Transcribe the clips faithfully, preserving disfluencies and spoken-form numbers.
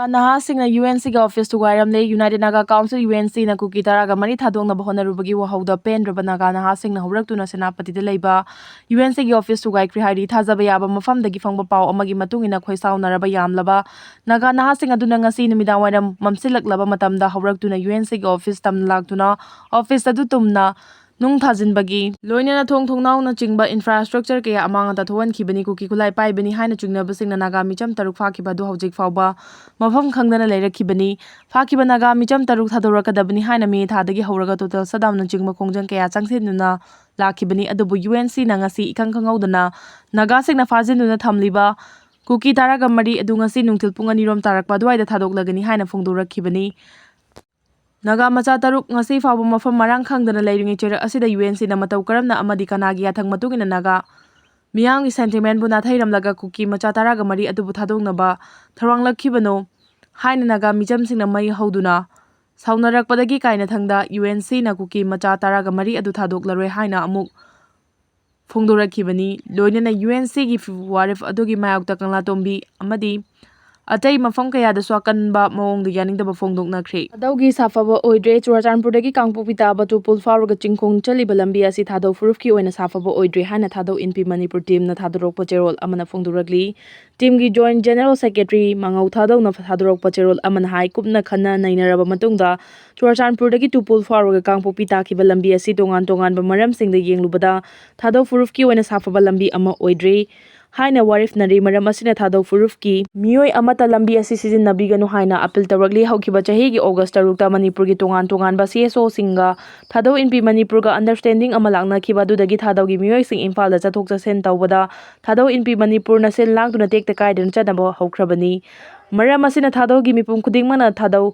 ꯅꯍꯥꯁꯤꯡꯅ U N ꯁꯤꯒꯤ office ꯊꯨꯒꯥꯏꯔꯝꯂꯦ꯫ United Naga Council, U N ꯁꯤꯅ ꯀꯨꯀꯤ ꯇꯔꯥꯒ ꯃꯔꯤ ꯊꯥꯗꯣꯛꯅꯕ ꯍꯣꯠꯅꯔꯨꯕꯒꯤ ꯋꯥꯍꯧꯗ ꯄꯦꯟꯗ꯭ꯔꯕ ꯅꯥꯒꯥ ꯅꯍꯥꯁꯤꯡꯅ ꯍꯧꯔꯛꯇꯨꯅ ꯁꯦꯅꯥꯄꯇꯤꯗ ꯂꯩꯕ ꯌꯨ ꯑꯦꯟ ꯁꯤꯒꯤ ꯑꯣꯐꯤꯁ ꯊꯨꯒꯥꯏꯈ꯭ꯔꯦ ꯍꯥꯏꯔꯤ꯫ ꯊꯥꯖꯕ ꯌꯥꯕ ꯃꯐꯝꯗꯒꯤ ꯐꯪꯕ ꯄꯥꯎ ꯑꯃꯒꯤ ꯃꯇꯨꯡ ꯏꯟꯅ ꯈꯣꯏꯁꯥꯎꯅꯔꯕ ꯌꯥꯝꯂꯕ ꯅꯥꯒꯥ ꯅꯍꯥꯁꯤꯡ ꯑꯗꯨꯅ ꯉꯁꯤ ꯅꯨꯃꯤꯗꯥꯡ ꯋꯥꯏꯔꯝ ꯃꯝꯁꯤꯜꯂꯛꯂꯕ ꯃꯇꯝꯗ ꯍꯧꯔꯛꯇꯨꯅ ꯌꯨ ꯑꯦꯟ ꯁꯤꯒꯤ ꯑꯣꯐꯤꯁ ꯇꯝꯅ ꯂꯥꯛꯇꯨꯅ ꯑꯣꯐꯤꯁ ꯑꯗꯨ ꯇꯨꯝꯅ ꯅꯨꯡ ꯊꯥꯖꯤꯟꯕꯒꯤ ꯂꯣꯏꯅꯅ ꯊꯣꯡ ꯊꯣꯡꯅꯥꯎꯅꯆꯤꯡꯕ infrastructure ꯀꯌꯥ ꯑꯃꯥꯡ ꯑꯇꯥ ꯊꯣꯛꯍꯟꯈꯤꯕꯅꯤ꯫ ꯀꯨꯀꯤ ꯈꯨꯠꯂꯥꯏ ꯄꯥꯏꯕꯅꯤ ꯍꯥꯏꯅ ꯆꯤꯡꯅꯕꯁꯤꯡꯅ ꯅꯥꯒꯥ ꯃꯤꯆꯝ ꯇꯔꯨꯛ ꯐꯥꯈꯤꯕ ꯑꯗꯨ ꯍꯧꯖꯤꯛ ꯐꯥꯎꯕ ꯃꯐꯝ ꯈꯪꯗꯅ ꯂꯩꯔꯛꯈꯤꯕꯅꯤ꯫ ꯐꯥꯈꯤꯕ ꯅꯥꯒꯥ ꯃꯤꯆꯝ ꯇꯔꯨꯛ ꯊꯥꯗꯣꯔꯛꯀꯗꯕꯅꯤ ꯍꯥꯏꯅ ꯃꯦ ꯊꯥꯗꯒꯤ ꯍꯧꯔꯒ total shutdownꯅꯆꯤꯡꯕ ꯈꯣꯡꯖꯪ ꯀꯌꯥ ꯆꯪꯁꯤꯟꯗꯨꯅ ꯂꯥꯛꯈꯤꯕꯅꯤ꯫ ꯑꯗꯨꯕꯨ ꯌꯨ ꯑꯦꯟ ꯁꯤꯅ ꯉꯁꯤ ꯏꯈꯪ ꯈꯪꯍꯧꯗꯅ ꯅꯥꯒꯥꯁꯤꯡꯅ ꯐꯥꯖꯤꯟꯗꯨꯅ ꯊꯝꯂꯤꯕ ꯀꯨꯀꯤ ꯇꯔꯥꯒ ꯃꯔꯤ ꯑꯗꯨ ꯉꯁꯤ ꯅꯨꯡꯊꯤꯜ ꯄꯨꯡ ꯑꯅꯤꯔꯣꯝ ꯇꯥꯔꯛꯄ ꯑꯗꯨꯋꯥꯏꯗ ꯊꯥꯗꯣꯛꯂꯒꯅꯤ ꯍꯥꯏꯅ ꯐꯣꯡꯗꯣꯔꯛꯈꯤꯕꯅꯤ꯫ ꯅꯥꯒꯥ ꯃꯆꯥ ꯇꯔꯨꯛ ꯉꯁꯤ ꯐꯥꯎꯕ ꯃꯐꯝ ꯃꯔꯥꯡ ꯈꯪꯗꯅ ꯂꯩꯔꯤꯉꯩ ꯆꯩꯔꯛ ꯑꯁꯤꯗ ꯌꯨ ꯑꯦꯟ ꯁꯤꯅ ꯃꯇꯧ ꯀꯔꯝꯅ ꯑꯃꯗꯤ ꯀꯅꯥꯒꯤ ꯌꯥꯊꯪ ꯃꯇꯨꯡ ꯏꯟꯅ ꯅꯥꯒꯥ ꯃꯤꯌꯥꯝꯒꯤ sentimentꯕꯨ ꯅꯥꯊꯩꯔꯝꯂꯒ ꯀꯨꯀꯤ ꯃꯆꯥ ꯇꯔꯥꯒ ꯃꯔꯤ ꯑꯗꯨꯕꯨ ꯊꯥꯗꯣꯛꯅꯕ ꯊꯧꯔꯥꯡ ꯂꯧꯈꯤꯕꯅꯣ ꯍꯥꯏꯅ ꯅꯥꯒꯥ ꯃꯤꯆꯝꯁꯤꯡꯅ ꯃꯩ ꯍꯧꯗꯨꯅ ꯁꯥꯎꯅꯔꯛꯄꯗꯒꯤ ꯀꯥꯏꯅꯊꯪꯗ ꯌꯨ ꯑꯦꯟ ꯁꯤꯅ ꯀꯨꯀꯤ ꯃꯆꯥ ꯇꯔꯥꯒ ꯃꯔꯤ ꯑꯗꯨ ꯊꯥꯗꯣꯛꯂꯔꯣꯏ ꯍꯥꯏꯅ ꯑꯃꯨꯛ ꯐꯣꯡꯗꯣꯔꯛꯈꯤꯕꯅꯤ꯫ ꯂꯣꯏꯅꯅ ꯌꯨ ꯑꯦꯟ ꯁꯤꯒꯤ ꯋꯥꯔꯦꯞ ꯑꯗꯨꯒꯤ ꯃꯥꯌꯣꯛꯇ ꯀꯪꯂꯥꯇꯣꯝꯕꯤ ꯑꯃꯗꯤ ꯑꯇꯩ ꯃꯐꯝ ꯀꯌꯥꯗꯁꯨ ꯑꯀꯟꯕ ꯃꯑꯣꯡꯗ ꯌꯥꯅꯤꯡꯗꯕ ꯐꯣꯡꯗꯣꯛꯅꯈ꯭ꯔꯦ꯫ ꯊꯥꯗꯧꯒꯤ ꯁꯥꯐꯕ ꯑꯣꯏꯗ꯭ꯔꯦ꯫ ꯆꯨꯔꯥꯆꯥꯟꯄꯨꯔꯗꯒꯤ ꯀꯥꯡꯄꯣꯛꯄꯤ ꯇꯥꯕ ꯇꯨꯄꯨꯜ ꯐꯥꯎꯔꯒ ꯆꯤꯡꯈꯣꯡ ꯆꯠꯂꯤꯕ ꯂꯝꯕꯤ ꯑꯁꯤ ꯊꯥꯗꯧ ꯐꯨꯔꯨꯞꯀꯤ ꯑꯣꯏꯅ ꯁꯥꯐꯕ ꯑꯣꯏꯗ꯭ꯔꯦ ꯍꯥꯏꯅ ꯊꯥꯗꯧ ꯏꯟꯄꯤ ꯃꯅꯤꯄꯨꯔ teamꯅ ꯊꯥꯗꯣꯔꯛꯄ ꯆꯦꯔꯣꯜ ꯑꯃꯅ ꯐꯣꯡꯗꯣꯔꯛꯂꯤ꯫ Teamꯒꯤ joint general secretary ꯃꯉꯧ ꯊꯥꯗꯧꯅ ꯊꯥꯗꯣꯔꯛꯄ ꯆꯦꯔꯣꯜ ꯑꯃꯅ ꯍꯥꯏ, ꯀꯨꯞꯅ ꯈꯟꯅ ꯅꯩꯅꯔꯕ ꯃꯇꯨꯡꯗ ꯆꯨꯔꯥꯆꯥꯟꯄꯨꯔꯗꯒꯤ ꯇꯨꯄꯨꯜ ꯐꯥꯎꯔꯒ ꯀꯥꯡꯄꯣꯛꯄꯤ ꯇꯥꯈꯤꯕ ꯂꯝꯕꯤ ꯑꯁꯤ ꯇꯣꯉꯥꯟ ꯇꯣꯉꯥꯟꯕ ꯃꯔꯝꯁꯤꯡꯗ ꯌꯦꯡꯂꯨꯕꯗ ꯊꯥꯗꯧ ꯐꯨꯔꯨꯞꯀꯤ ꯑꯣꯏꯅ ꯁꯥꯐꯕ ꯂꯝꯕꯤ ꯑꯃ ꯑꯣꯏꯗ꯭ꯔꯤ ꯍꯥꯏꯅ ꯋꯥꯔꯦꯞꯅꯔꯤ꯫ ꯃꯔꯝ ꯑꯁꯤꯅ ꯊꯥꯗꯧ ꯐꯨꯔꯨꯞꯀꯤ ꯃꯤꯑꯣꯏ ꯑꯃꯠꯇ ꯂꯝꯕꯤ ꯑꯁꯤ ꯁꯤꯖꯤꯟꯅꯕꯤꯒꯅꯨ ꯍꯥꯏꯅ appeal ꯇꯧꯔꯛꯂꯤ꯫ ꯍꯧꯈꯤꯕ ꯆꯍꯤꯒꯤ August ꯇꯔꯨꯛꯇ ꯃꯅꯤꯄꯨꯔꯒꯤ ꯇꯣꯉꯥꯟ ꯇꯣꯉꯥꯟꯕ C S Oꯁꯤꯡꯒ ꯊꯥꯗꯧ ꯏꯟꯄꯤ ꯃꯅꯤꯄꯨꯔꯒ understanding ꯑꯃ ꯂꯥꯛꯅꯈꯤꯕ ꯑꯗꯨꯗꯒꯤ ꯊꯥꯗꯧꯒꯤ ꯃꯤꯑꯣꯏꯁꯤꯡ ꯏꯝꯐꯥꯜꯗ ꯆꯠꯊꯣꯛ ꯆꯠꯁꯤꯟ ꯇꯧꯕꯗ ꯊꯥꯗꯧ ꯏꯟꯄꯤ ꯃꯅꯤꯄꯨꯔꯅ ꯁꯤꯜ ꯂꯥꯡꯗꯨꯅ ꯇꯦꯛꯇ ꯀꯥꯏꯗꯅ ꯆꯠꯅꯕ ꯍꯧꯈ꯭ꯔꯕꯅꯤ꯫ ꯃꯔꯝ ꯑꯁꯤꯅ ꯊꯥꯗꯧꯒꯤ ꯃꯤꯄꯨꯝ ꯈꯨꯗꯤꯡꯃꯛꯅ ꯊꯥꯗꯧ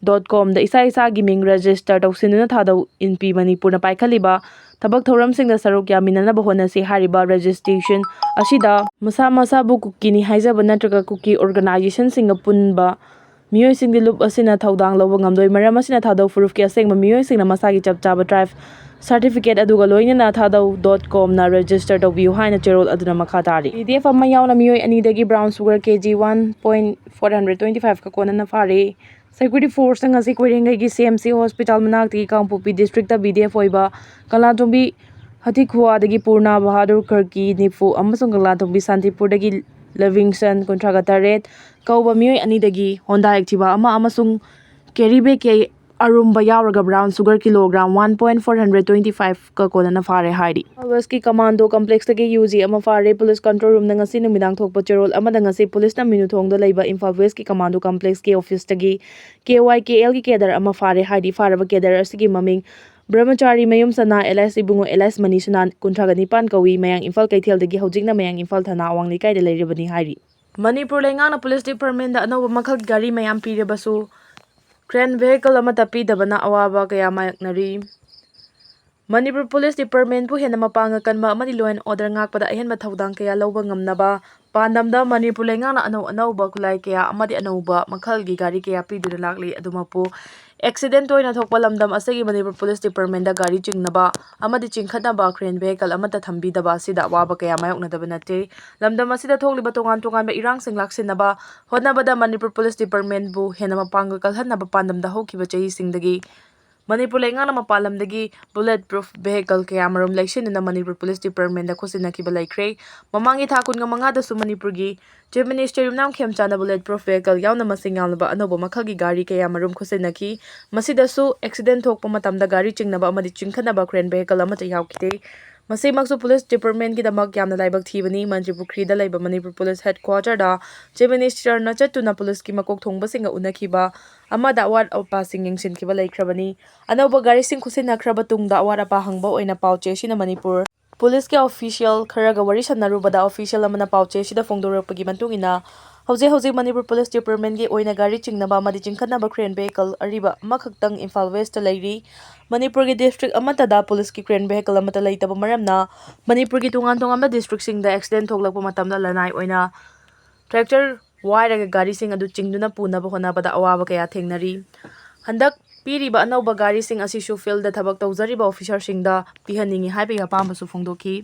dot comꯗ ꯏꯁꯥ ꯏꯁꯥꯒꯤ ꯃꯤꯡ register ꯇꯧꯁꯤꯟꯗꯨꯅ ꯊꯥꯗꯧ ꯏꯟꯄꯤ ꯃꯅꯤꯄꯨꯔꯅ ꯄꯥꯏꯈꯠꯂꯤꯕ ꯊꯕꯛ ꯊꯧꯔꯝꯁꯤꯡꯗ ꯁꯔꯨꯛ ꯌꯥꯃꯤꯟꯅꯅꯕ ꯍꯣꯠꯅꯁꯤ꯫ ꯍꯥꯏꯔꯤꯕ registration ꯑꯁꯤꯗ ꯃꯁꯥ ꯃꯁꯥꯕꯨ ꯀꯨꯀꯤꯅꯤ ꯍꯥꯏꯖꯕ ꯅꯠꯇ꯭ꯔꯒ ꯀꯨꯀꯤ organizationꯁꯤꯡꯒ ꯄꯨꯟꯕ ꯃꯤꯑꯣꯏꯁꯤꯡꯗꯤ ꯂꯨꯞ ꯑꯁꯤꯅ ꯊꯧꯗꯥꯡ ꯂꯧꯕ ꯉꯝꯂꯣꯏ꯫ ꯃꯔꯝ ꯑꯁꯤꯅ ꯊꯥꯗꯧ ꯐꯨꯔꯨꯞꯀꯤ ꯑꯁꯦꯡꯕ ꯃꯤꯑꯣꯏꯁꯤꯡꯅ ꯃꯁꯥꯒꯤ ꯆꯞ ꯆꯥꯕ tribe ꯁꯥꯔꯇꯤꯐꯤꯀꯦꯠ ꯑꯗꯨꯒ ꯂꯣꯏꯅꯅ ꯊꯥꯗꯧ ꯗꯣꯠ ꯀꯣꯝꯅ ꯔꯦꯖꯤꯁꯇꯔ ꯇꯧꯕꯤꯌꯨ ꯍꯥꯏꯅ ꯆꯦꯔꯣꯜ ꯑꯗꯨꯅ ꯃꯈꯥ ꯇꯥꯔꯤ꯫ ꯄꯤ ꯗꯤ ꯑꯦꯐ ꯑꯃ ꯌꯥꯎꯅ ꯃꯤꯑꯣꯏ ꯑꯅꯤꯗꯒꯤ brown sugar K G one point four hundred twenty five ꯀ ꯀꯣꯟꯅꯅ ꯐꯥꯔꯦ꯫ ꯁꯦꯀ꯭ꯌꯨꯔꯤꯇꯤ ꯐꯣꯔꯁꯅ ꯉꯁꯤ ꯀꯣꯏꯔꯦꯡꯒꯩꯒꯤ ꯁꯤ ꯑꯦꯝ ꯁꯤ ꯍꯣꯁꯄꯤꯇꯥꯜ ꯃꯅꯥꯛꯇꯒꯤ ꯀꯥꯡꯄꯣꯛꯄꯤ ꯗꯤꯁꯇ꯭ꯔꯤꯛꯇ ꯄꯤ ꯗꯤ ꯑꯦꯐ ꯑꯣꯏꯕ ꯀꯪꯂꯥꯇꯣꯡꯕꯤ ꯍꯊꯤꯈꯨꯋꯥꯗꯒꯤ ꯄꯨꯔꯅꯥ ꯕꯍꯥꯗꯨꯔ ꯈꯔꯀꯤ ꯅꯤꯐꯨ ꯑꯃꯁꯨꯡ ꯀꯪꯂꯥꯇꯣꯡꯕꯤ ꯁꯥꯟꯇꯤꯄꯨꯔꯗꯒꯤ ꯂꯤꯚꯤꯡꯁꯟ ꯀꯨꯟꯊ꯭ꯔꯥꯒ ꯇꯔꯦꯠ ꯀꯧꯕ ꯃꯤꯑꯣꯏ ꯑꯅꯤꯗꯒꯤ ꯍꯣꯟꯗꯥ ꯑꯦꯛꯇꯤꯚꯥ ꯑꯃ ꯑꯃꯁꯨꯡ ꯀꯦꯔꯤ ꯕꯦꯒ ꯀꯌꯥ ꯑꯔꯨꯝꯕ ꯌꯥꯎꯔꯒ brown sugar kilogram one point four hundred twenty five ꯀ ꯀꯣꯟꯅꯅ ꯐꯥꯔꯦ ꯍꯥꯏꯔꯤ꯫ ꯏꯝꯐꯥꯜ ꯋꯦꯁꯀꯤ ꯀꯃꯥꯟꯗꯣ ꯀꯝꯄ꯭ꯂꯦꯛꯁꯇꯒꯤ ꯌꯨ ꯖꯤ ꯑꯃ ꯐꯥꯔꯦ꯫ ꯄꯨꯂꯤꯁ ꯀꯟꯇ꯭ꯔꯣꯜ ꯔꯨꯝꯗ ꯉꯁꯤ ꯅꯨꯃꯤꯗꯥꯡ ꯊꯣꯛꯄ ꯆꯦꯔꯣꯜ ꯑꯃꯗ ꯉꯁꯤ ꯄꯨꯂꯤꯁꯅ ꯃꯤꯅꯨꯊꯣꯡꯗ ꯂꯩꯕ ꯏꯝꯐꯥꯜ ꯋꯦꯁꯀꯤ ꯀꯃꯥꯟꯗꯣ ꯀꯝꯄ꯭ꯂꯦꯛꯁꯀꯤ ꯑꯣꯐꯤꯁꯇꯒꯤ ꯀꯦ ꯋꯥꯏ ꯀꯦ ꯑꯦꯜꯒꯤ ꯀꯦꯗꯔ ꯑꯃ ꯐꯥꯔꯦ ꯍꯥꯏꯔꯤ꯫ ꯐꯥꯔꯕ ꯀꯦꯗꯔ ꯑꯁꯤꯒꯤ ꯃꯃꯤꯡ ꯕ꯭ꯔꯍꯃꯆꯥꯔꯤ ꯃꯌꯨꯝ ꯁꯅꯥ ꯑꯦꯂꯥꯏꯁ ꯏꯕꯨꯡꯉꯣ ꯑꯦꯂꯥꯏꯁ ꯃꯅꯤ ꯁꯅꯥ, ꯀꯨꯟꯊ꯭ꯔꯥꯒ ꯅꯤꯄꯥꯟ ꯀꯧꯏ꯫ ꯃꯌꯥꯡ ꯏꯝꯐꯥꯜ ꯀꯩꯊꯦꯜꯗꯒꯤ ꯍꯧꯖꯤꯛꯅ ꯃꯌꯥꯡ ꯏꯝꯐꯥꯜ ꯊꯅꯥ ꯑꯋꯥꯡ ꯂꯩꯀꯥꯏꯗ ꯂꯩꯔꯕꯅꯤ ꯍꯥꯏꯔꯤ꯫ ꯃꯅꯤꯄꯨꯔ ꯂꯩꯉꯥꯛꯅ ꯄꯨꯂꯤꯁ ꯗꯤꯄꯥꯔꯠꯃꯦꯟꯗ ꯑꯅꯧꯕ ꯃꯈꯜꯒꯤ ꯒꯥꯔꯤ ꯃꯌꯥꯝ ꯄꯤꯔꯕꯁꯨ ꯀ꯭ꯔꯦꯟ ꯚꯦꯍꯤꯀꯜ ꯑꯃꯠꯇ ꯄꯤꯗꯕꯅ ꯑꯋꯥꯕ ꯀꯌꯥ ꯃꯥꯌꯣꯛꯅꯔꯤ꯫ ꯃꯅꯤꯄꯨꯔ ꯄꯨꯂꯤꯁ ꯗꯤꯄꯥꯔꯠꯃꯦꯟꯕꯨ ꯍꯦꯟꯅ ꯃꯄꯥꯡꯒꯜ ꯀꯟꯕ ꯑꯃꯗꯤ law and order ꯉꯥꯛꯄꯗ ꯑꯍꯦꯟꯕ ꯊꯧꯗꯥꯡ ꯀꯌꯥ ꯂꯧꯕ ꯉꯝꯅꯕ ꯄꯥꯟꯗꯝꯗ ꯃꯅꯤꯄꯨꯔ ꯂꯩꯉꯥꯛꯅ ꯑꯅꯧ ꯑꯅꯧꯕ ꯈꯨꯠꯂꯥꯏ ꯀꯌꯥ ꯑꯃꯗꯤ ꯑꯅꯧꯕ ꯃꯈꯜꯒꯤ ꯒꯥꯔꯤ ꯀꯌꯥ ꯄꯤꯗꯨꯅ ꯂꯥꯛꯂꯤ꯫ ꯑꯗꯨꯃꯛꯄꯨ, ꯑꯦꯛꯁꯤꯗꯦꯟ ꯇꯣꯏꯅ ꯊꯣꯛꯄ ꯂꯝꯗꯝ ꯑꯁꯤꯒꯤ ꯃꯅꯤꯄꯨꯔ ꯄꯨꯂꯤꯁ ꯗꯤꯄꯥꯔꯠꯃꯦꯟꯗ ꯒꯥꯔꯤ ꯆꯤꯡꯅꯕ ꯑꯃꯗꯤ ꯆꯤꯡꯈꯠꯅꯕ ꯀ꯭ꯔꯦꯟ ꯚꯦꯍꯤꯀꯜ ꯑꯃꯠꯇ ꯊꯝꯕꯤꯗꯕ ꯑꯁꯤꯗ ꯑꯋꯥꯕ ꯀꯌꯥ ꯃꯥꯌꯣꯛꯅꯗꯕ ꯅꯠꯇꯦ꯫ ꯂꯝꯗꯝ ꯑꯁꯤꯗ ꯊꯣꯛꯂꯤꯕ ꯇꯣꯉꯥꯟ ꯇꯣꯉꯥꯟꯕ ꯏꯔꯥꯡꯁꯤꯡ ꯂꯥꯛꯁꯤꯟꯅꯕ ꯍꯣꯠꯅꯕꯗ ꯃꯅꯤꯄꯨꯔ ꯄꯨꯂꯤꯁ ꯗꯤꯄꯥꯔꯠꯃꯦꯟꯕꯨ ꯍꯦꯟꯅ ꯃꯄꯥꯡꯒꯜ ꯀꯜꯍꯟꯅꯕ ꯄꯥꯟꯗꯝꯗ ꯍꯧꯈꯤꯕ ꯆꯍꯤꯁꯤꯡꯗꯒꯤ ꯃꯅꯤꯄꯨꯔ ꯂꯩꯉꯥꯛꯅ ꯃꯄꯥꯟ ꯂꯝꯗꯒꯤ bullet proof vehicle ꯀꯌꯥꯃꯔꯨꯝ ꯂꯩꯁꯤꯟꯗꯨꯅ ꯃꯅꯤꯄꯨꯔ ꯄꯨꯂꯤꯁ ꯗꯤꯄꯥꯔꯠꯃꯦꯟꯗ ꯈꯨꯠꯁꯤꯟꯅꯈꯤꯕ ꯂꯩꯈ꯭ꯔꯦ꯫ ꯃꯃꯥꯡꯒꯤ ꯊꯥ ꯀꯨꯟꯒ ꯃꯉꯥꯗꯁꯨ ꯃꯅꯤꯄꯨꯔꯒꯤ Chief Minister ꯌꯨꯝꯅꯥꯝ ꯈꯦꯝꯆꯥꯟꯅ bullet proof vehicle ꯌꯥꯎꯅ ꯃꯁꯤꯡ ꯌꯥꯝꯂꯕ ꯑꯅꯧꯕ ꯃꯈꯜꯒꯤ ꯒꯥꯔꯤ ꯀꯌꯥꯃꯔꯨꯝ ꯈꯨꯠꯁꯤꯟꯅꯈꯤ꯫ ꯃꯁꯤꯗꯁꯨ ꯑꯦꯛꯁꯤꯗꯦꯟ ꯊꯣꯛꯄ ꯃꯇꯝꯗ ꯒꯥꯔꯤ ꯆꯤꯡꯅꯕ ꯑꯃꯗꯤ ꯆꯤꯡꯈꯠꯅꯕ ꯀ꯭ꯔꯦꯟ ꯚꯦꯍꯤꯀꯜ ꯑꯃꯠꯇ ꯌꯥꯎꯈꯤꯗꯦ꯫ ꯃꯁꯤꯃꯛꯁꯨ ꯄꯨꯂꯤꯁ ꯗꯤꯄꯥꯔꯠꯃꯦꯟꯒꯤꯗꯃꯛ ꯌꯥꯝꯅ ꯂꯥꯏꯕꯛ ꯊꯤꯕꯅꯤ꯫ ꯃꯟꯇ꯭ꯔꯤꯄꯨꯈ꯭ꯔꯤꯗ ꯂꯩꯕ ꯃꯅꯤꯄꯨꯔ ꯄꯨꯂꯤꯁ ꯍꯦꯗꯀ꯭ꯋꯥꯇꯔꯗ Chief Minister ꯅ ꯆꯠꯇꯨꯅ ꯄꯨꯂꯤꯁꯀꯤ ꯃꯀꯣꯛ ꯊꯣꯡꯕꯁꯤꯡꯒ ꯎꯅꯈꯤꯕ ꯑꯃꯗ ꯑꯋꯥꯠ ꯑꯄꯥꯁꯤꯡ ꯌꯦꯡꯁꯤꯟꯈꯤꯕ ꯂꯩꯈ꯭ꯔꯕꯅꯤ꯫ ꯑꯅꯧꯕ ꯒꯥꯔꯤꯁꯤꯡ ꯈꯨꯠꯁꯤꯟꯅꯈ꯭ꯔꯕ ꯇꯨꯡꯗ ꯑꯋꯥꯠ ꯑꯄꯥ ꯍꯪꯕ ꯑꯣꯏꯅ ꯄꯥꯎ ꯆꯦ ꯑꯁꯤꯅ ꯃꯅꯤꯄꯨꯔ ꯄꯨꯂꯤꯁꯀꯤ ꯑꯣꯐꯤꯁꯤꯌꯦꯜ ꯈꯔꯒ ꯋꯥꯔꯤ ꯁꯥꯟꯅꯔꯨꯕꯗ ꯑꯣꯐꯤꯁꯤꯌꯦꯜ ꯑꯃꯅ ꯄꯥꯎ ꯆꯦ ꯑꯁꯤꯗ ꯐꯣꯡꯗꯣꯔꯛꯄꯒꯤ ꯃꯇꯨꯡ ꯏꯟꯅ, ꯍꯧꯖꯤꯛ ꯍꯧꯖꯤꯛ ꯃꯅꯤꯄꯨꯔ ꯄꯨꯂꯤꯁ ꯗꯤꯄꯥꯔꯠꯃꯦꯟꯒꯤ ꯑꯣꯏꯅ ꯒꯥꯔꯤ ꯆꯤꯡꯅꯕ ꯑꯃꯗꯤ ꯆꯤꯡꯈꯠꯅꯕ ꯀ꯭ꯔꯦꯟ ꯚꯦꯍꯤꯀꯜ ꯑꯔꯤꯕ ꯑꯃꯈꯛꯇꯪ ꯏꯝꯐꯥꯜ ꯋꯦꯁꯇ ꯂꯩꯔꯤ꯫ ꯃꯅꯤꯄꯨꯔꯒꯤ ꯗꯤꯁꯇ꯭ꯔꯤꯛ ꯑꯃꯠꯇꯗ ꯄꯨꯂꯤꯁꯀꯤ ꯀ꯭ꯔꯦꯟ ꯚꯦꯍꯤꯀꯜ ꯑꯃꯠꯇ ꯂꯩꯇꯕ ꯃꯔꯝꯅ ꯃꯅꯤꯄꯨꯔꯒꯤ ꯇꯣꯉꯥꯟ ꯇꯣꯉꯥꯟꯕ ꯗꯤꯁꯇ꯭ꯔꯤꯛꯁꯤꯡꯗ ꯑꯦꯛꯁꯤꯗꯦꯟ ꯊꯣꯛꯂꯛꯄ ꯃꯇꯝꯗ ꯂꯅꯥꯏ ꯑꯣꯏꯅ ꯇ꯭ꯔꯦꯛꯇꯔ ꯋꯥꯏꯔꯒ ꯒꯥꯔꯤꯁꯤꯡ ꯑꯗꯨ ꯆꯤꯡꯗꯨꯅ ꯄꯨꯅꯕ ꯍꯣꯠꯅꯕꯗ ꯑꯋꯥꯕ ꯀꯌꯥ ꯊꯦꯡꯅꯔꯤ꯫ ꯍꯟꯗꯛ ꯄꯤꯔꯤꯕ ꯑꯅꯧꯕ ꯒꯥꯔꯤꯁꯤꯡ ꯑꯁꯤꯁꯨ ꯐꯤꯜꯗ ꯊꯕꯛ ꯇꯧꯖꯔꯤꯕ ꯑꯣꯐꯤꯁꯥꯔꯁꯤꯡꯗ ꯄꯤꯍꯟꯅꯤꯡꯏ ꯍꯥꯏꯕꯒꯤ ꯑꯄꯥꯝꯕꯁꯨ ꯐꯣꯡꯗꯣꯛꯈꯤ꯫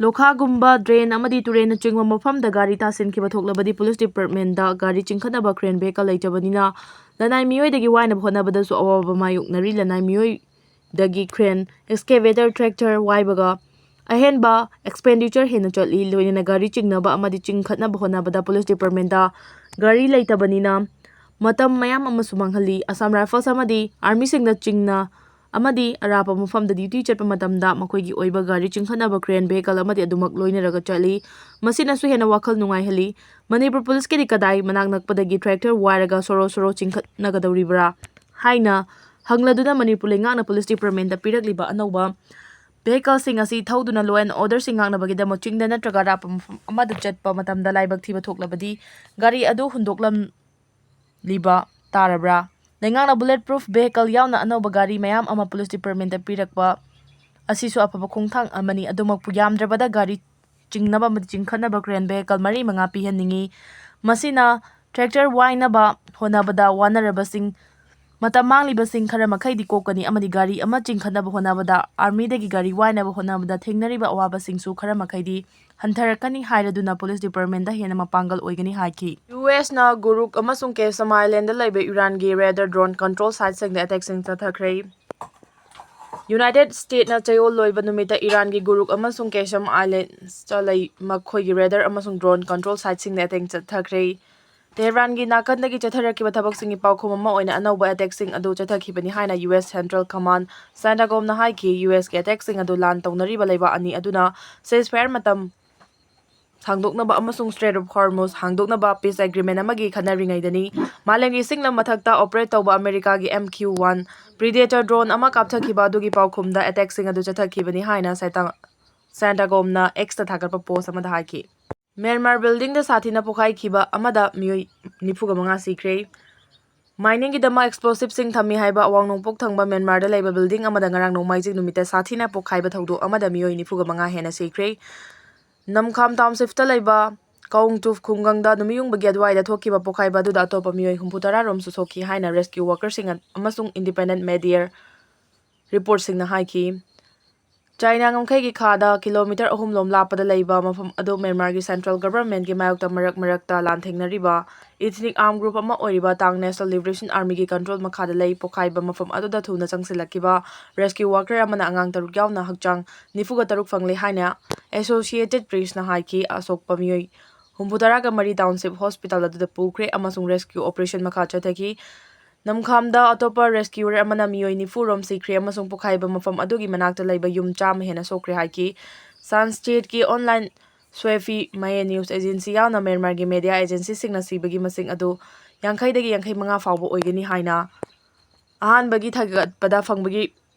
ꯂꯣꯈꯥꯒꯨꯝꯕ, ꯗ꯭ꯔꯦꯟ ꯑꯃꯗꯤ ꯇꯨꯔꯦꯟꯅꯆꯤꯡꯕ ꯃꯐꯝꯗ ꯒꯥꯔꯤ ꯇꯥꯁꯤꯟꯈꯤꯕ ꯊꯣꯛꯂꯕꯗꯤ ꯄꯨꯂꯤꯁ ꯗꯤꯄꯥꯔꯠꯃꯦꯟꯗ ꯒꯥꯔꯤ ꯆꯤꯡꯈꯠꯅꯕ ꯀ꯭ꯔꯦꯟ ꯚꯦꯍꯤꯀꯜ ꯂꯩꯇꯕꯅꯤꯅ ꯂꯅꯥꯏ ꯃꯤꯑꯣꯏꯗꯒꯤ ꯋꯥꯅꯕ ꯍꯣꯠꯅꯕꯗꯁꯨ ꯑꯋꯥꯕ ꯃꯥꯌꯣꯛꯅꯔꯤ꯫ ꯂꯅꯥꯏ ꯃꯤꯑꯣꯏꯗꯒꯤ ꯀ꯭ꯔꯦꯟ, ꯑꯦꯛꯁꯀꯦꯚꯦꯇꯔ, ꯇ꯭ꯔꯦꯛꯇꯔ ꯋꯥꯏꯕꯒ ꯑꯍꯦꯟꯕ ꯑꯦꯛꯁꯄꯦꯟꯗꯤꯆꯔ ꯍꯦꯟꯅ ꯆꯠꯂꯤ꯫ ꯂꯣꯏꯅꯅ ꯒꯥꯔꯤ ꯆꯤꯡꯅꯕ ꯑꯃꯗꯤ ꯆꯤꯡꯈꯠꯅꯕ ꯍꯣꯠꯅꯕꯗ ꯄꯨꯂꯤꯁ ꯗꯤꯄꯥꯔꯠꯃꯦꯟꯗ ꯒꯥꯔꯤ ꯂꯩꯇꯕꯅꯤꯅ ꯃꯇꯝ ꯃꯌꯥꯝ ꯑꯃꯁꯨ ꯃꯥꯡꯍꯜꯂꯤ꯫ ꯑꯁꯥꯝ ꯔꯥꯏꯐꯜꯁ ꯑꯃꯗꯤ ꯑꯥꯔꯃꯤꯁꯤꯡꯅ ꯆꯤꯡꯅ ꯑꯃꯗꯤ ꯑꯔꯥꯞꯄ ꯃꯐꯝꯗ ꯗ꯭ꯌꯨꯇꯤ ꯆꯠꯄ ꯃꯇꯝꯗ ꯃꯈꯣꯏꯒꯤ ꯑꯣꯏꯕ ꯒꯥꯔꯤ ꯆꯤꯡꯈꯠꯅꯕ ꯀ꯭ꯔꯦꯟ ꯚꯦꯍꯤꯀꯜ ꯑꯃꯗꯤ ꯑꯗꯨꯃꯛ ꯂꯣꯏꯅꯔꯒ ꯆꯠꯂꯤ꯫ ꯃꯁꯤꯅꯁꯨ ꯍꯦꯟꯅ ꯋꯥꯈꯜ ꯅꯨꯡꯉꯥꯏꯍꯜꯂꯤ꯫ ꯃꯅꯤꯄꯨꯔ ꯄꯨꯂꯤꯁꯀꯤꯗꯤ ꯀꯗꯥꯏ ꯃꯅꯥꯛ ꯅꯛꯄꯗꯒꯤ ꯇ꯭ꯔꯦꯛꯇꯔ ꯋꯥꯏꯔꯒ ꯁꯣꯔꯣ ꯁꯣꯔꯣ ꯆꯤꯡꯈꯠꯅꯒꯗꯧꯔꯤꯕ꯭ꯔꯥ ꯍꯥꯏꯅ ꯍꯪꯂꯗꯨꯅ ꯃꯅꯤꯄꯨꯔ ꯂꯩꯉꯥꯛꯅ ꯄꯨꯂꯤꯁ ꯗꯤꯄꯥꯔꯠꯃꯦꯟꯗ ꯄꯤꯔꯛꯂꯤꯕ ꯑꯅꯧꯕ ꯚꯦꯍꯤꯀꯜꯁꯤꯡ ꯑꯁꯤ ꯊꯧꯗꯨꯅ law and order ꯁꯤꯡ ꯉꯥꯛꯅꯕꯒꯤꯗꯃꯛ ꯆꯤꯡꯗ ꯅꯠꯇ꯭ꯔꯒ ꯑꯔꯥꯞꯄ ꯃꯐꯝ ꯑꯃꯗ ꯆꯠꯄ ꯃꯇꯝꯗ ꯂꯥꯏꯕꯛ ꯊꯤꯕ ꯊꯣꯛꯂꯕꯗꯤ ꯒꯥꯔꯤ ꯑꯗꯨ ꯍꯨꯟꯗꯣꯛꯂꯝꯂꯤꯕ ꯇꯥꯔꯕ꯭ꯔꯥ? ꯂꯩꯉꯥꯛꯅ bullet proof vehicle ꯌꯥꯎꯅ ꯑꯅꯧꯕ ꯒꯥꯔꯤ ꯃꯌꯥꯝ ꯑꯃ ꯄꯨꯂꯤꯁ ꯗꯤꯄꯥꯔꯠꯃꯦꯟꯗ ꯄꯤꯔꯛꯄ ꯑꯁꯤꯁꯨ ꯑꯐꯕ ꯈꯣꯡꯊꯥꯡ ꯑꯃꯅꯤ꯫ ꯑꯗꯨꯃꯛꯄꯨ ꯌꯥꯝꯗ꯭ꯔꯕꯗ ꯒꯥꯔꯤ ꯆꯤꯡꯅꯕ ꯑꯃꯗꯤ ꯆꯤꯡꯈꯠꯅꯕ ꯀ꯭ꯔꯦꯟ ꯚꯦꯍꯤꯀꯜ ꯃꯔꯤ ꯃꯉꯥ ꯄꯤꯍꯟꯅꯤꯡꯏ꯫ ꯃꯁꯤꯅ ꯇ꯭ꯔꯦꯛꯇꯔ ꯋꯥꯏꯅꯕ ꯍꯣꯠꯅꯕꯗ ꯋꯥꯅꯔꯕꯁꯤꯡ, ꯃꯇꯝ ꯃꯥꯡꯂꯤꯕꯁꯤꯡ ꯈꯔ ꯃꯈꯩꯗꯤ ꯀꯣꯛꯀꯅꯤ ꯑꯃꯗꯤ ꯒꯥꯔꯤ ꯑꯃ ꯆꯤꯡꯈꯠꯅꯕ ꯍꯣꯠꯅꯕꯗ ꯑꯥꯔꯃꯤꯗꯒꯤ ꯒꯥꯔꯤ ꯋꯥꯏꯅꯕ ꯍꯣꯠꯅꯕꯗ ꯊꯦꯡꯅꯔꯤꯕ ꯑꯋꯥꯕꯁꯤꯡꯁꯨ ꯈꯔ ꯃꯈꯩꯗꯤ ꯍꯟꯊꯔꯛꯀꯅꯤ ꯍꯥꯏꯔꯗꯨꯅ ꯄꯨꯂꯤꯁ ꯗꯤꯄꯥꯔꯠꯃꯦꯟꯗ ꯍꯦꯟꯅ ꯃꯄꯥꯡꯒꯜ ꯑꯣꯏꯒꯅꯤ ꯍꯥꯏꯈꯤ꯫ ꯌꯨ ꯑꯦꯁꯅ ꯒꯨꯔꯨꯛ ꯑꯃꯁꯨꯡ ꯀꯦꯁꯝ ꯑꯥꯏꯂꯦꯟꯗ ꯂꯩꯕ ꯏꯔꯥꯟꯒꯤ ꯔꯦꯗꯥꯔ ꯗ꯭ꯔꯣꯟ ꯀꯟꯇ꯭ꯔꯣꯜ ꯁꯥꯏꯠꯁꯤꯡꯗ ꯑꯦꯇꯦꯛꯁꯤꯡ ꯆꯠꯊꯈ꯭ꯔꯦ꯫ ꯌꯨꯅꯥꯏꯇꯦꯗ ꯁ꯭ꯇꯦꯠꯅ ꯆꯌꯣꯜ ꯂꯣꯏꯕ ꯅꯨꯃꯤꯠꯇ ꯏꯔꯥꯟꯒꯤ ꯒꯨꯔꯨꯛ ꯑꯃꯁꯨꯡ ꯀꯦꯁꯝ ꯑꯥꯏꯂꯦꯟꯁꯇ ꯂꯩ ꯃꯈꯣꯏꯒꯤ ꯔꯦꯗꯥꯔ ꯑꯃꯁꯨꯡ ꯗ꯭ꯔꯣꯟ ꯀꯟꯇ꯭ꯔꯣꯜ ꯁꯥꯏꯠꯁꯤꯡꯗ ꯑꯦꯇꯦꯛ ꯆꯠꯊꯈ꯭ꯔꯦ꯫ ꯇꯦꯍꯔꯥꯟꯒꯤ ꯅꯥꯀꯟꯗꯒꯤ ꯆꯠꯊꯔꯛꯈꯤꯕ ꯊꯕꯛꯁꯤꯡꯒꯤ ꯄꯥꯎꯈꯨꯝ ꯑꯃ ꯑꯣꯏꯅ ꯑꯅꯧꯕ ꯑꯦꯇꯦꯛꯁꯤꯡ ꯑꯗꯨ ꯆꯠꯊꯈꯤꯕꯅꯤ ꯍꯥꯏꯅ ꯌꯨ ꯑꯦꯁ ꯁꯦꯟꯇ꯭ꯔꯦꯜ ꯀꯃꯥꯟ, ꯁꯦꯟꯇꯥꯀꯣꯝꯅ ꯍꯥꯏꯈꯤ꯫ ꯌꯨ ꯑꯦꯁꯀꯤ ꯑꯦꯇꯦꯛꯁꯤꯡ ꯑꯗꯨ ꯂꯥꯟ ꯇꯧꯅꯔꯤꯕ ꯂꯩꯕꯥꯛ ꯑꯅꯤ ꯑꯗꯨꯅ ceasefire ꯃꯇꯝ ꯁꯥꯡꯗꯣꯛꯅꯕ ꯑꯃꯁꯨꯡ Strait of Hormuz ꯍꯥꯡꯗꯣꯛꯅꯕ peace agreement ꯑꯃꯒꯤ ꯈꯟꯅꯔꯤꯉꯩꯗꯅꯤ꯫ ꯃꯥꯂꯦꯝꯒꯤ ꯏꯁꯤꯡ ꯂꯝ ꯃꯊꯛꯇ operate ꯇꯧꯕ ꯑꯃꯦꯔꯤꯀꯥꯒꯤ M Q one Predator drone ꯑꯃ ꯀꯥꯞꯊꯈꯤꯕ ꯑꯗꯨꯒꯤ ꯄꯥꯎꯈꯨꯝꯗ ꯑꯦꯇꯦꯛꯁꯤꯡ ꯑꯗꯨ ꯆꯠꯊꯈꯤꯕꯅꯤ ꯍꯥꯏꯅ ꯁꯦꯟꯇꯥ-, ꯁꯦꯟꯇꯥꯀꯣꯝꯅ X ꯇ ꯊꯥꯒꯠꯄ post ꯑꯃꯗ ꯍꯥꯏꯈꯤ꯫ ꯃ꯭ꯌꯥꯟꯃꯥꯔ building ꯗ ꯁꯥꯊꯤꯅ ꯄꯣꯈꯥꯏꯈꯤꯕ ꯑꯃꯗ ꯃꯤꯑꯣꯏ ꯅꯤꯐꯨꯒ ꯃꯉꯥ ꯁꯤꯈ꯭ꯔꯦ꯫ Mining ꯒꯤꯗꯃꯛ explosive ꯁꯤꯡ ꯊꯝꯃꯤ ꯍꯥꯏꯕ ꯑꯋꯥꯡ ꯅꯣꯡꯄꯣꯛ ꯊꯪꯕ ꯃ꯭ꯌꯥꯟꯃꯥꯔꯗ ꯂꯩꯕ building ꯑꯃꯗ ꯉꯔꯥꯡ ꯅꯣꯡꯃꯥꯏꯖꯤꯡ ꯅꯨꯃꯤꯠꯇ ꯁꯥꯊꯤꯅ ꯄꯣꯈꯥꯏꯕ ꯊꯧꯗꯣꯛ ꯑꯃꯗ ꯃꯤꯑꯣꯏ ꯅꯤꯐꯨꯒ ꯃꯉꯥ ꯍꯦꯟꯅ ꯁꯤꯈ꯭ꯔꯦ꯫ ꯅꯝꯈꯥꯝ township ꯇ ꯂꯩꯕ ꯀꯥꯎꯡꯇꯨꯐ ꯈꯨꯡꯒꯪꯗ ꯅꯨꯃꯤꯠꯌꯨꯡꯕꯒꯤ ꯑꯗꯨꯋꯥꯏꯗ ꯊꯣꯛꯈꯤꯕ ꯄꯣꯈꯥꯏꯕ ꯑꯗꯨꯗ ꯑꯇꯣꯞꯄ ꯃꯤꯑꯣꯏ ꯍꯨꯝꯐꯨ ꯇꯔꯥ ꯔꯣꯝꯁꯨ ꯁꯣꯛꯈꯤ ꯍꯥꯏꯅ rescue workerꯁꯤꯡ ꯑꯃꯁꯨꯡ independent media reportꯁꯤꯡꯅ ꯍꯥꯏꯈꯤ꯫ ꯆꯥꯏꯅꯥ ꯉꯝꯈꯩꯒꯤ ꯈꯥꯗ ꯀꯤꯂꯣꯃꯤꯇꯔ ꯑꯍꯨꯝ ꯂꯣꯝ ꯂꯥꯞꯄꯗ ꯂꯩꯕ ꯃꯐꯝ ꯑꯗꯨ ꯃ꯭ꯌꯥꯟꯃꯥꯔꯒꯤ central governmentꯀꯤ ꯃꯥꯌꯣꯛꯇ ꯃꯔꯛ ꯃꯔꯛꯇ ꯂꯥꯟꯊꯦꯡꯅꯔꯤꯕ ethnic armed group ꯑꯃ ꯑꯣꯏꯔꯤꯕ Taung National Liberation Armyꯒꯤ control ꯃꯈꯥꯗ ꯂꯩ꯫ ꯄꯣꯈꯥꯏꯕ ꯃꯐꯝ ꯑꯗꯨꯗ ꯊꯨꯅ ꯆꯪꯁꯤꯜꯂꯛꯈꯤꯕ rescue worker ꯑꯃꯅ ꯑꯉꯥꯡ ꯇꯔꯨꯛ ꯌꯥꯎꯅ ꯍꯛꯆꯥꯡ ꯅꯤꯐꯨꯒ ꯇꯔꯨꯛ ꯐꯪꯂꯦ ꯍꯥꯏꯅ Associated Pressꯅ ꯍꯥꯏꯈꯤ꯫ ꯑꯁꯣꯛꯄ ꯃꯤꯑꯣꯏ ꯍꯨꯝꯐꯨ ꯇꯔꯥꯒ ꯃꯔꯤ township hospital ꯑꯗꯨꯗ ꯄꯨꯈ꯭ꯔꯦ ꯑꯃꯁꯨꯡ rescue operation ꯃꯈꯥ ꯆꯠꯊꯈꯤ꯫ ꯅꯝꯈꯥꯝꯗ ꯑꯇꯣꯞꯄ rescuer ꯑꯃꯅ ꯃꯤꯑꯣꯏ ꯅꯤꯐꯨ ꯔꯣꯝ ꯁꯤꯈ꯭ꯔꯦ ꯑꯃꯁꯨꯡ ꯄꯣꯈꯥꯏꯕ ꯃꯐꯝ ꯑꯗꯨꯒꯤ ꯃꯅꯥꯛꯇ ꯂꯩꯕ ꯌꯨꯝ ꯆꯥꯝꯃ ꯍꯦꯟꯅ ꯁꯣꯛꯈ꯭ꯔꯦ ꯍꯥꯏꯈꯤ꯫ San State ꯀꯤ online Swafi Maye news agency ꯌꯥꯎꯅ ꯃ꯭ꯌꯥꯟꯃꯥꯔꯒꯤ media agencyꯁꯤꯡꯅ ꯁꯤꯕꯒꯤ ꯃꯁꯤꯡ ꯑꯗꯨ ꯌꯥꯡꯈꯩꯗꯒꯤ ꯌꯥꯡꯈꯩ ꯃꯉꯥ ꯐꯥꯎꯕ ꯑꯣꯏꯒꯅꯤ ꯍꯥꯏꯅ ꯑꯍꯥꯟꯕꯒꯤ ꯊꯥꯒꯠꯄꯗ ꯐꯪꯕꯒꯤ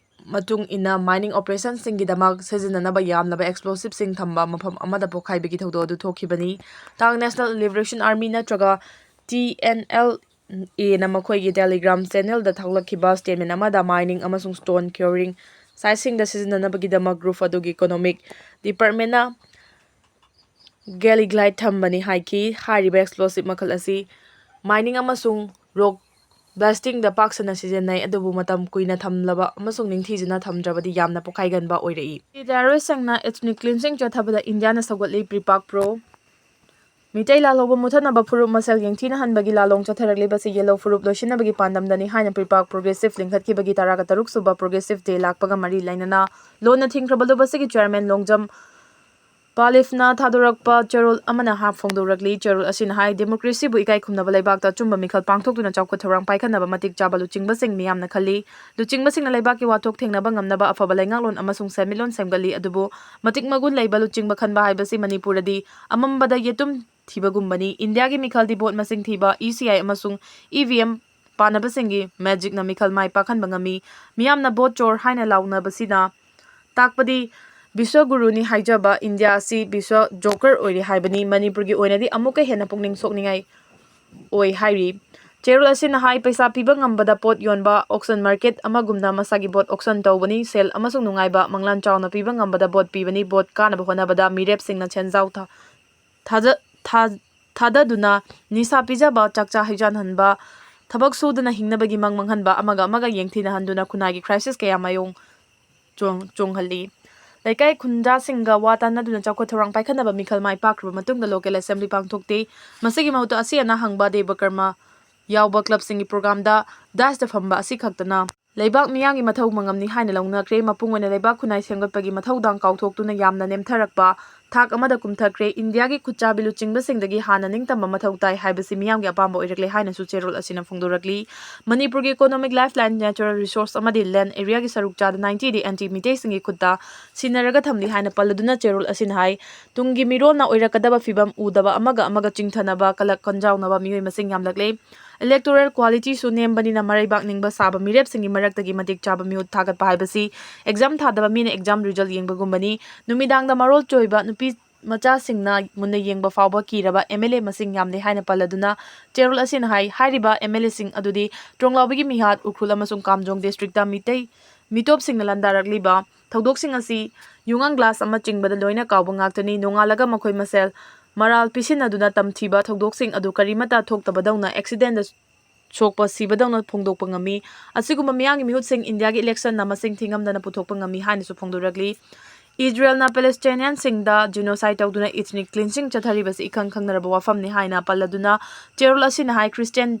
ꯃꯇꯨꯡ ꯏꯟꯅ, mining operationꯁꯤꯡꯒꯤꯗꯃꯛ ꯁꯤꯖꯤꯟꯅꯅꯕ ꯌꯥꯝꯂꯕ explosiveꯁꯤꯡ ꯊꯝꯕ ꯃꯐꯝ ꯑꯃꯗ ꯄꯣꯈꯥꯏꯕꯒꯤ ꯊꯧꯗꯣꯛ ꯑꯗꯨ ꯊꯣꯛꯈꯤꯕꯅꯤ꯫ Taung National Liberation Army ꯅꯠꯇ꯭ꯔꯒ TNLAꯅ ꯃꯈꯣꯏꯒꯤ Telegram channelꯗ ꯊꯣꯛꯂꯛꯈꯤꯕ statement ꯑꯃꯗ mining ꯑꯃꯁꯨꯡ stone quarrying siteꯁꯤꯡꯗ ꯁꯤꯖꯤꯟꯅꯅꯕꯒꯤꯗꯃꯛ group ꯑꯗꯨꯒꯤ economic departmentꯅ galley glide ꯊꯝꯕꯅꯤ ꯍꯥꯏꯈꯤ꯫ ꯍꯥꯏꯔꯤꯕ explosive ꯃꯈꯜ ꯑꯁꯤ mining ꯑꯃꯁꯨꯡ rock blastingꯗ ꯄꯥꯛ ꯁꯟꯅ ꯁꯤꯖꯤꯟꯅꯩ, ꯑꯗꯨꯕꯨ ꯃꯇꯝ ꯀꯨꯏꯅ ꯊꯝꯂꯕ ꯑꯃꯁꯨꯡ ꯅꯤꯡꯊꯤꯖꯅ ꯊꯝꯗ꯭ꯔꯕꯗꯤ ꯌꯥꯝꯅ ꯄꯣꯈꯥꯏꯒꯟꯕ ꯑꯣꯏꯔꯛꯏ꯫ Terroristꯁꯤꯡꯅ ethnic cleansing ꯆꯠꯊꯕꯗ ꯏꯟꯗꯤꯌꯥꯅ ꯁꯧꯒꯠꯂꯤ꯫ ꯄ꯭ꯔꯤꯄꯥꯛ ꯄ꯭ꯔꯣ꯫ ꯃꯤꯇꯩ ꯂꯥꯜꯍꯧꯕ ꯃꯨꯊꯠꯅꯕ ꯐꯨꯔꯨꯞ ꯃꯁꯦꯜ ꯌꯦꯡꯊꯤꯅꯍꯟꯕꯒꯤ ꯂꯥꯜꯂꯣꯡ ꯆꯠꯊꯔꯛꯂꯤꯕꯁꯤ ꯌꯦꯜꯂꯧ ꯐꯨꯔꯨꯞ ꯂꯣꯏꯁꯤꯟꯅꯕꯒꯤ ꯄꯥꯟꯗꯝꯗꯅꯤ ꯍꯥꯏꯅ ꯄ꯭ꯔꯤꯄꯥꯛ Progressive ꯂꯤꯡꯈꯠꯈꯤꯕꯒꯤ ꯇꯔꯥꯒ ꯇꯔꯨꯛ ꯁꯨꯕ Progressive Day ꯂꯥꯛꯄꯒ ꯃꯔꯤ ꯂꯩꯅꯅ ꯂꯣꯟꯅ ꯊꯤꯡꯈ꯭ꯔꯕ ꯂꯨꯞ ꯑꯁꯤꯒꯤ chairman ꯂꯣꯡꯖꯝ ꯄꯥꯂꯤꯐꯅ ꯊꯥꯗꯣꯔꯛꯄ ꯆꯦꯔꯣꯜ ꯑꯃꯅ ꯍꯥ-, ꯐꯣꯡꯗꯣꯔꯛꯂꯤ꯫ ꯆꯦꯔꯣꯜ ꯑꯁꯤꯅ ꯍꯥꯏ, democracyꯕꯨ ꯏꯀꯥꯏ ꯈꯨꯝꯅꯕ ꯂꯩꯕꯥꯛꯇ ꯑꯆꯨꯝꯕ ꯃꯤꯈꯜ ꯄꯥꯡꯊꯣꯛꯇꯨꯅ ꯆꯥꯎꯈꯠ ꯊꯧꯔꯥꯡ ꯄꯥꯏꯈꯠꯅꯕ ꯃꯇꯤꯛ ꯆꯥꯕ ꯂꯨꯆꯤꯡꯕꯁꯤꯡ ꯃꯤꯌꯥꯝꯅ ꯈꯜꯂꯤ꯫ ꯂꯨꯆꯤꯡꯕꯁꯤꯡꯅ ꯂꯩꯕꯥꯛꯀꯤ ꯋꯥꯊꯣꯛ ꯊꯦꯡꯅꯕ ꯉꯝꯅꯕ ꯑꯐꯕ ꯂꯩꯉꯥꯛꯂꯣꯟ ꯑꯃꯁꯨꯡ ꯁꯦꯟꯃꯤꯠꯂꯣꯟ ꯁꯦꯝꯒꯠꯂꯤ, ꯑꯗꯨꯕꯨ ꯃꯇꯤꯛ ꯃꯒꯨꯟ ꯂꯩꯕ ꯂꯨꯆꯤꯡꯕ ꯈꯟꯕ ꯍꯥꯏꯕꯁꯤ ꯃꯅꯤꯄꯨꯔꯗꯗꯤ ꯑꯃꯝꯕꯗ ꯌꯦꯇꯨꯝ ꯊꯤꯕꯒꯨꯝꯕꯅꯤ꯫ ꯏꯟꯗꯤꯌꯥꯒꯤ ꯃꯤꯈꯜꯗꯤ vote ꯃꯁꯤꯡ ꯊꯤꯕ, ECI ꯑꯃꯁꯨꯡ EVM ꯄꯥꯟꯅꯕꯁꯤꯡꯒꯤ magicꯅ ꯃꯤꯈꯜ ꯃꯥꯏ ꯄꯥꯛꯍꯟꯕ ꯉꯝꯃꯤ꯫ ꯃꯤꯌꯥꯝꯅ vote ꯆꯣꯔ ꯍꯥꯏꯅ ꯂꯥꯎꯅꯕꯁꯤꯅ ꯇꯥꯛꯄꯗꯤ ꯕꯤꯁ꯭ꯋꯒꯨꯔꯨꯅꯤ ꯍꯥꯏꯖꯕ ꯏꯟꯗꯤꯌꯥ ꯑꯁꯤ ꯕꯤꯁ꯭ꯋ joker ꯑꯣꯏꯔꯦ ꯍꯥꯏꯕꯅꯤ꯫ ꯃꯅꯤꯄꯨꯔꯒꯤ ꯑꯣꯏꯅꯗꯤ ꯑꯃꯨꯛꯀ ꯍꯦꯟꯅ ꯄꯨꯛꯅꯤꯡ ꯁꯣꯛꯅꯤꯡꯉꯥꯏ ꯑꯣꯏ ꯍꯥꯏꯔꯤ꯫ ꯆꯦꯔꯣꯜ ꯑꯁꯤꯅ ꯍꯥꯏ, ꯄꯩꯁꯥ ꯄꯤꯕ ꯉꯝꯕꯗ ꯄꯣꯠ ꯌꯣꯟꯕ, auction market ꯑꯃꯒꯨꯝꯅ ꯃꯁꯥꯒꯤ vote auction ꯇꯧꯕꯅꯤ꯫ ꯁꯦꯜ ꯑꯃꯁꯨꯡ ꯅꯨꯡꯉꯥꯏꯕ ꯃꯪꯂꯥꯟ ꯆꯥꯎꯅ ꯄꯤꯕ ꯉꯝꯕꯗ vote ꯄꯤꯕꯅꯤ꯫ Vote ꯀꯥꯅꯕ ꯍꯣꯠꯅꯕꯗ ꯃꯤꯔꯦꯞꯁꯤꯡꯅ ꯁꯦꯟꯖꯥꯎ ꯊ-, ꯊꯥꯖ-, ꯊꯥ-, ꯊꯥꯗꯗꯨꯅ ꯅꯤꯁꯥ ꯄꯤꯖꯕ, ꯆꯥꯛꯆꯥ ꯍꯩꯖꯥꯟꯍꯟꯕ, ꯊꯕꯛ ꯁꯨꯗꯅ ꯍꯤꯡꯅꯕꯒꯤ ꯃꯪ ꯃꯪꯍꯟꯕ, ꯑꯃꯒ ꯑꯃꯒ ꯌꯦꯡꯊꯤꯅꯍꯟꯗꯨꯅ ꯈꯨꯟꯅꯥꯏꯒꯤ crisis ꯀꯌꯥ ꯃꯥꯌꯣꯡ ꯆꯣꯡ-, ꯆꯣꯡꯍꯜꯂꯤ꯫ ꯂꯩꯀꯥꯏ ꯈꯨꯟꯖꯥꯁꯤꯡꯒ ꯋꯥ ꯇꯥꯟꯅꯗꯨꯅ ꯆꯥꯎꯈꯠ ꯊꯧꯔꯥꯡ ꯄꯥꯏꯈꯠꯅꯕ ꯃꯤꯈꯜ ꯃꯥꯏ ꯄꯥꯛꯈ꯭ꯔꯕ ꯃꯇꯨꯡꯗ local assembly ꯄꯥꯡꯊꯣꯛꯇꯦ꯫ ꯃꯁꯤꯒꯤ ꯃꯍꯨꯠꯇ ꯑꯁꯤ ꯑꯅꯥ ꯍꯪꯕ, ꯗꯦꯕ ꯀꯔꯃ ꯌꯥꯎꯕ clubꯁꯤꯡꯒꯤ programꯗ daireꯗ ꯐꯝꯕ ꯑꯁꯤ ꯈꯛꯇꯅ ꯂꯩꯕꯥꯛ ꯃꯤꯌꯥꯝꯒꯤ ꯃꯊꯧ ꯃꯉꯝꯅꯤ ꯍꯥꯏꯅ ꯂꯧꯅꯈ꯭ꯔꯦ꯫ ꯃꯄꯨꯡ ꯑꯣꯏꯅ ꯂꯩꯕꯥꯛ ꯈꯨꯟꯅꯥꯏ ꯁꯦꯝꯒꯠꯄꯒꯤ ꯃꯊꯧꯗꯥꯡ ꯀꯥꯎꯊꯣꯛꯇꯨꯅ ꯌꯥꯝꯅ ꯅꯦꯝꯊꯔꯛꯄ ꯊꯥꯛ ꯑꯃꯗ ꯀꯨꯝꯊꯈ꯭ꯔꯦ꯫ ꯏꯟꯗꯤꯌꯥꯒꯤ ꯈꯨꯠꯁꯥꯕꯤ ꯂꯨꯆꯤꯡꯕꯁꯤꯡꯗꯒꯤ ꯍꯥꯟꯅ ꯅꯤꯡꯇꯝꯕ ꯃꯊꯧ ꯇꯥꯏ ꯍꯥꯏꯕꯁꯤ ꯃꯤꯌꯥꯝꯒꯤ ꯑꯄꯥꯝꯕ ꯑꯣꯏꯔꯛꯂꯦ ꯍꯥꯏꯅꯁꯨ ꯆꯦꯔꯣꯜ ꯑꯁꯤꯅ ꯐꯣꯡꯗꯣꯔꯛꯂꯤ꯫ ꯃꯅꯤꯄꯨꯔꯒꯤ economic lifeline, natural resource ꯑꯃꯗꯤ land areaꯒꯤ ꯁꯔꯨꯛ ꯆꯥꯗ ninety ꯗꯤ ꯑꯦꯟꯇꯤ ꯃꯤꯇꯩꯁꯤꯡꯒꯤ ꯈꯨꯠꯇ ꯁꯤꯟꯅꯔꯒ ꯊꯝꯂꯤ ꯍꯥꯏꯅ ꯄꯜꯂꯗꯨꯅ ꯆꯦꯔꯣꯜ ꯑꯁꯤꯅ ꯍꯥꯏ, ꯇꯨꯡꯒꯤ ꯃꯤꯔꯣꯜꯅ ꯑꯣꯏꯔꯛꯀꯗꯕ ꯐꯤꯕꯝ ꯎꯗꯕ, ꯑꯃꯒ ꯑꯃꯒ ꯆꯤꯡꯊꯅꯕ, ꯀꯂꯛ ꯀꯟꯖꯥꯎꯅꯕ ꯃꯤꯑꯣꯏ ꯃꯁꯤꯡ ꯌꯥꯝꯂꯛꯂꯦ꯫ Electoral qualityꯁꯨ ꯅꯦꯝꯕꯅꯤꯅ ꯃꯔꯩꯕꯥꯛ ꯅꯤꯡꯕ ꯁꯥꯕ ꯃꯤꯔꯦꯞꯁꯤꯡꯒꯤ ꯃꯔꯛꯇꯒꯤ ꯃꯇꯤꯛ ꯆꯥꯕ ꯃꯤꯍꯨꯠ ꯊꯥꯒꯠꯄ ꯍꯥꯏꯕꯁꯤ exam ꯊꯥꯗꯕ ꯃꯤꯅ exam result ꯌꯦꯡꯕꯒꯨꯝꯕꯅꯤ꯫ ꯅꯨꯃꯤꯗꯥꯡꯗ ꯃꯔꯣꯜ ꯆꯣꯏꯕ ꯅꯨꯄꯤ ꯃꯆꯥꯁꯤꯡꯅ ꯃꯨꯟꯅ ꯌꯦꯡꯕ ꯐꯥꯎꯕ ꯀꯤꯔꯕ MLA ꯃꯁꯤꯡ ꯌꯥꯝꯂꯦ ꯍꯥꯏꯅ ꯄꯜꯂꯗꯨꯅ ꯆꯦꯔꯣꯜ ꯑꯁꯤꯅ ꯍꯥꯏ, ꯍꯥꯏꯔꯤꯕ MLAꯁꯤꯡ ꯑꯗꯨꯗꯤ ꯇ꯭ꯔꯣꯡꯂꯥꯎꯕꯤꯒꯤ ꯃꯤꯍꯥꯠ, ꯎꯈ꯭ꯔꯨꯜ ꯑꯃꯁꯨꯡ ꯀꯥꯝꯖꯣꯡ districtꯇ ꯃꯤꯇꯩ ꯃꯤꯇꯣꯞꯁꯤꯡꯅ ꯂꯥꯟꯗꯥꯔꯛꯂꯤꯕ ꯊꯧꯗꯣꯛꯁꯤꯡ ꯑꯁꯤ ꯌꯨꯉꯥꯡ glass ꯑꯃ ꯆꯤꯡꯕꯗ ꯂꯣꯏꯅ ꯀꯥꯎꯕ ꯉꯥꯛꯇꯅꯤ꯫ ꯅꯣꯡꯉꯥꯜꯂꯒ ꯃꯈꯣꯏ ꯃꯁꯦꯜ ꯃꯔꯥꯜ ꯄꯤꯁꯤꯟꯅꯗꯨꯅ ꯇꯝꯊꯤꯕ ꯊꯧꯗꯣꯛꯁꯤꯡ ꯑꯗꯨ ꯀꯔꯤꯃꯠꯇ ꯊꯣꯛꯇꯕꯗꯧꯅ accidentꯗ ꯁꯣꯛꯄ ꯁꯤꯕꯗꯧꯅ ꯐꯣꯡꯗꯣꯛꯄ ꯉꯝꯃꯤ꯫ ꯑꯁꯤꯒꯨꯝꯕ ꯃꯤꯌꯥꯝꯒꯤ ꯃꯤꯍꯨꯠꯁꯤꯡ ꯏꯟꯗꯤꯌꯥꯒꯤ electionꯅ ꯃꯁꯤꯡ ꯊꯤꯉꯝꯗꯅ ꯄꯨꯊꯣꯛꯄ ꯉꯝꯃꯤ ꯍꯥꯏꯅꯁꯨ ꯐꯣꯡꯗꯣꯔꯛꯂꯤ꯫ ꯏꯖꯔꯦꯜꯅ Palestinianꯁꯤꯡꯗ genocide ꯇꯧꯗꯨꯅ ethnic cleansing ꯆꯠꯊꯔꯤꯕꯁꯤ ꯏꯈꯪ ꯈꯪꯅꯔꯕ ꯋꯥꯐꯝꯅꯤ ꯍꯥꯏꯅ ꯄꯜꯂꯗꯨꯅ ꯆꯦꯔꯣꯜ ꯑꯁꯤꯅ ꯍꯥꯏ, Christian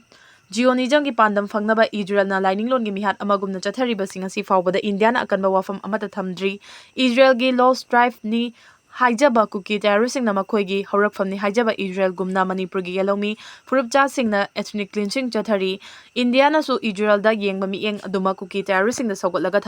Zionismꯒꯤ ꯄꯥꯟꯗꯝ ꯐꯪꯅꯕ ꯏꯖꯔꯦꯜꯅ ꯂꯥꯏꯅꯤꯡꯂꯣꯟꯒꯤ ꯃꯤꯍꯥꯠ ꯑꯃꯒꯨꯝꯅ ꯆꯠꯊꯔꯤꯕꯁꯤ ꯉꯁꯤ ꯐꯥꯎꯕꯗ ꯏꯟꯗꯤꯌꯥꯅ ꯑꯀꯟꯕ ꯋꯥꯐꯝ ꯑꯃꯠꯇ ꯊꯝꯗ꯭ꯔꯤ꯫ ꯏꯖꯔꯦꯜꯒꯤ Lost Tribeꯅꯤ ꯍꯥꯏꯖꯕ ꯀꯨꯀꯤ terroristꯁꯤꯡꯅ ꯃꯈꯣꯏꯒꯤ ꯍꯧꯔꯛꯐꯝꯅꯤ ꯍꯥꯏꯖꯕ ꯏꯖꯔꯦꯜꯒꯨꯝꯅ ꯃꯅꯤꯄꯨꯔꯒꯤ ꯌꯦꯜꯍꯧꯃꯤ ꯐꯨꯔꯨꯞꯆꯥꯁꯤꯡꯅ ethnic cleansing ꯆꯠꯊꯔꯤ꯫ ꯏꯟꯗꯤꯌꯥꯅꯁꯨ ꯏꯖꯔꯦꯜꯗ ꯌꯦꯡꯕ ꯃꯤꯠꯌꯦꯡ ꯑꯗꯨꯃꯛ ꯀꯨꯀꯤ terroristꯁꯤꯡꯗ ꯁꯧꯒꯠꯂꯒ ꯊꯝꯃꯤ꯫